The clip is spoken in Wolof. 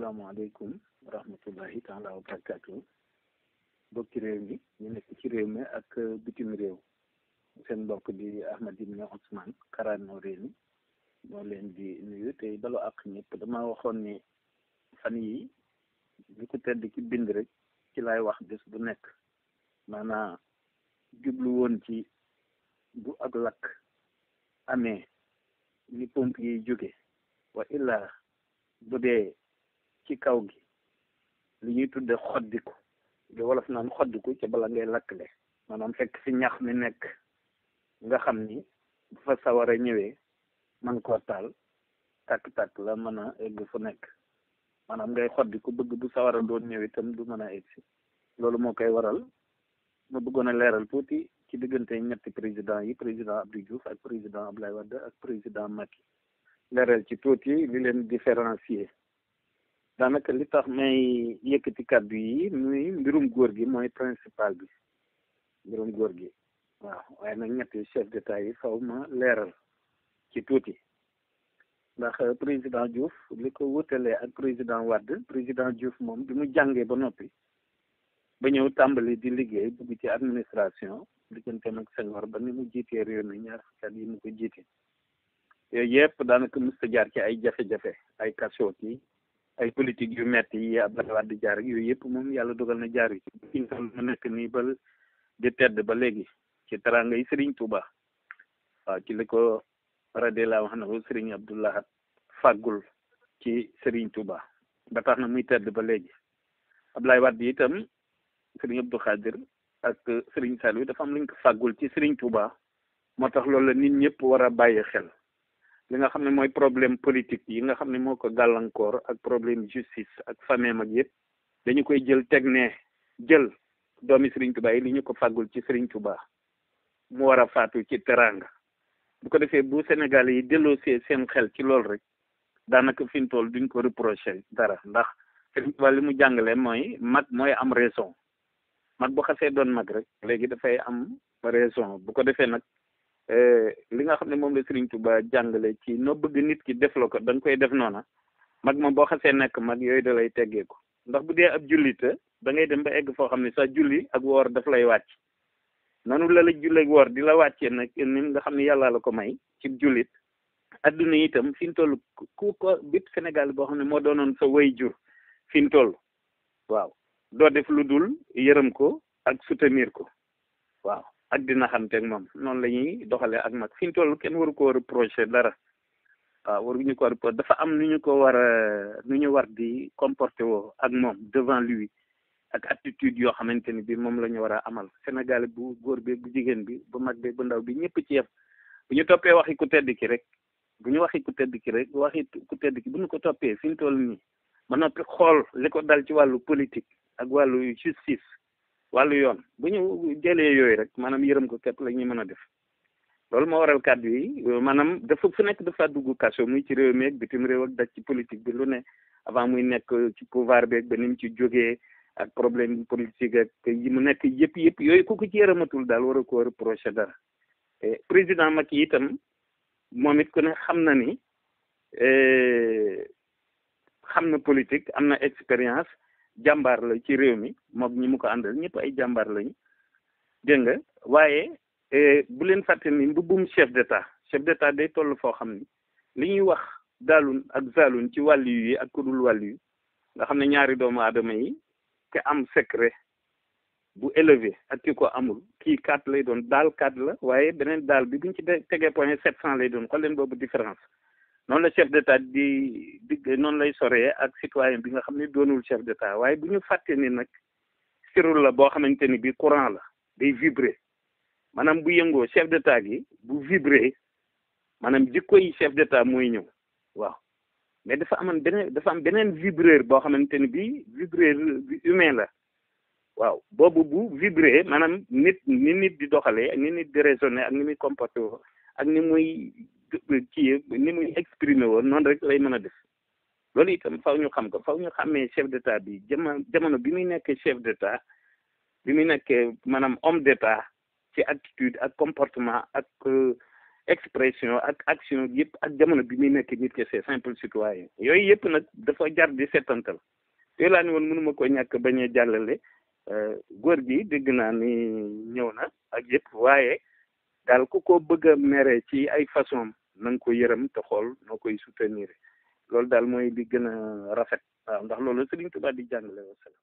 asalaamaaleykum wa rahmatullahi taala wa barakatu bokki réew mi ñu nekk ci réew mi ak bitim réew seen mbokk di Ahmed Ibn Ousmane Kara Noreyni moo leen di nuyu tey balu ak ñëpp dama waxoon ni fan yi li ko tedd ci bind rek ci lay wax bés bu nekk maanaam jublu woon ci bu ak lakk amee ni pompe yi jóge wa illa bu dee ci kaw gi li ñuy tudde xoddiku li wolof naan xoddiku ca bala ngay lakkle maanaam fekk fi ñax mi nekk nga xam ni bu fa sawara ñëwee man koo taal tàkk-tàkk la mën a egg fu nekk maanaam ngay xoddiku bëgg bu sawara doon ñëw itam du mën a egg si loolu moo koy waral ma bëggoon a leeral tuuti ci diggante ñetti président yi président Abdou Diouf ak président Abdoulaye Wade ak président Macky leeral ci tuuti li leen différencier daanaka li tax may yëkkati kàddu yi muy mbirum góor gi mooy principal bi mbirum góor gi waaw waaye nag ñetti chef d'état yi faw ma leeral ci tuuti ndax président Diouf li ko wutalee ak président Wade président Diouf moom bi mu jàngee ba noppi ba ñëw tàmbali di liggéey dugg ci administration digganteem ak Senghor ba ni mu jiitee réew mi ñaar fukki at yi mu ko jiite yooyu yëpp daanaka mës ta jaar ci ay jafe-jafe ay kasoot yi ay politique yu metti yi Abdoulaye Wade jaar ak yooyu yëpp moom yàlla dogal na jaar yi ci mu nekk nii ba di tedd ba léegi ci teranga yi Serigne Touba waaw ci li ko radiyallahu anhu Serigne Abdoulahat fàggul ci Serigne Touba ba tax na muy tedd ba léegi Abdoulaye Wade itam Serigne Abdou Khadir ak Serigne Saliou dafa am lu ñu ko fàggul ci Serigne Touba moo tax loolu la nit ñëpp war a bàyyi xel li nga xam ne mooy problème politique yi nga xam ne moo ko gàllankoor ak problème justice ak famille ak yëpp dañu koy jël teg ne jël doomi Serigne Touba yi li ñu ko fàggul ci Serigne Touba mu war a faatu ci teranga bu ko defee bu Sénégal yi delloosee seen xel ci loolu rek daanaka fi mu toll duñ ko reproché dara ndax Serigne Touba li mu jàngale mooy mag mooy am raison mag bu xasee doon mag rek léegi dafay am raison bu ko defee nag li nga xam ne moom la Serigne Touba jàngale ci noo bëgg nit ki def la ko da nga koy def noona mag moom boo xasee nekk mag yooyu da lay teggeeku ndax bu dee ab jullita da ngay dem ba egg foo xam ne sax julli ak woor daf lay wàcc noonu la la julli ak woor di la wàccee nag ni nga xam ne yàlla la ko may ci jullit adduna itam fi mu toll ku ko bit Sénégal boo xam ne moo doonoon sa way jur fi mu toll waaw doo def lu dul yërëm ko ak soutenir ko waaw ak dina xamteeg moom noonu la ñuy doxalee ak mag fi mu toll kenn waru ko reproché dara waaw waruñu ko reproché dafa am nu ñu ko war a nu ñu war di comporté woo ak moom devant lui ak attitude yoo xamante ni bi moom la ñu war a amal Sénégal bu góor bi bu jigéen bi bu mag bi bu ndaw bi ñëpp ci yem bu ñu toppee waxi ku tedd ki rek bu ñu waxi ku tedd ki rek waxi ku tedd ki bu ñu ko toppee fi mu toll nii ba noppi xool li ko dal ci wàllu politique ak wàllu justice wàllu yoon bu ñu jëlee yooyu rek maanaam yërëm ko képp la ñuy mën a def loolu moo waral kàddu yi maanaam dafa fu nekk dafa dugg kaso muy ci réew mi ak bitim réew ak daj ci politique bi lu ne avant muy nekk ci pouvoir bi ak ba ni mu ci jógee ak problème politique ak yi mu nekk yëpp yooyu ku ko ci yërëmatul daal war a ko reproché dara président Macky itam moom it ku ne xam na ni xam na politique am na expérience jàmbaar la ci réew mi moom ñi mu ko àndal ñëpp ay jàmbaar lañu dégg nga waaye bu leen fàtte ni mbubbum chef d'état day toll foo xam ni li ñuy wax daalun ak zaalun ci wàllu yi ak ku dul wàllu yi nga xam ne ñaari doomu aadama yi ke am secret bu élevé ak ki ko amul kii 4 lay doon daal 4 la waaye beneen daal bi buñ ci tegee point 700 lay doon xool leen boobu différence noonu la chef d'état di noonu lay soree ak citoyen bi nga xam ne doonul chef d'état waaye bu ñu fàtte ni nag serrure la boo xamante ni bi courant la day vibrer maanaam bu yëngoo chef d'état gi bu vibrer maanaam jikko yi chef d'état mooy ñëw waaw mais dafa am beneen vibreur boo xamante ni bi vibreur humain la waaw boobu bu vibrer maanaam ni nit di doxalee ni nit di raisonner ak ni muy comporté woo ak ni muy ni muy exprimé woon noonu rek lay mën a def loolu itam faw ñu xam ko faw ñu xàmmee chef d'état bi jamono bi muy nekkee chef d'état bi muy nekkee maanaam homme d'état ci attitude ak comportement ak expression ak action yëpp ak jamono bi muy nekk nit kese simple citoyen yooyu yëpp nag dafa jar di setantal yooyu laa ne woon mënuma ko ñàkk bañ a jàllale góor gi dégg naa ni ñëw na ak yëpp waaye daal ku ko bëgg a mere ci ay façon na nga ko yërëm te xool noo koy soutenir loolu daal mooy li gën a rafet waaw ndax loolu Sëriñ Tuubaa di jàngale wasalaam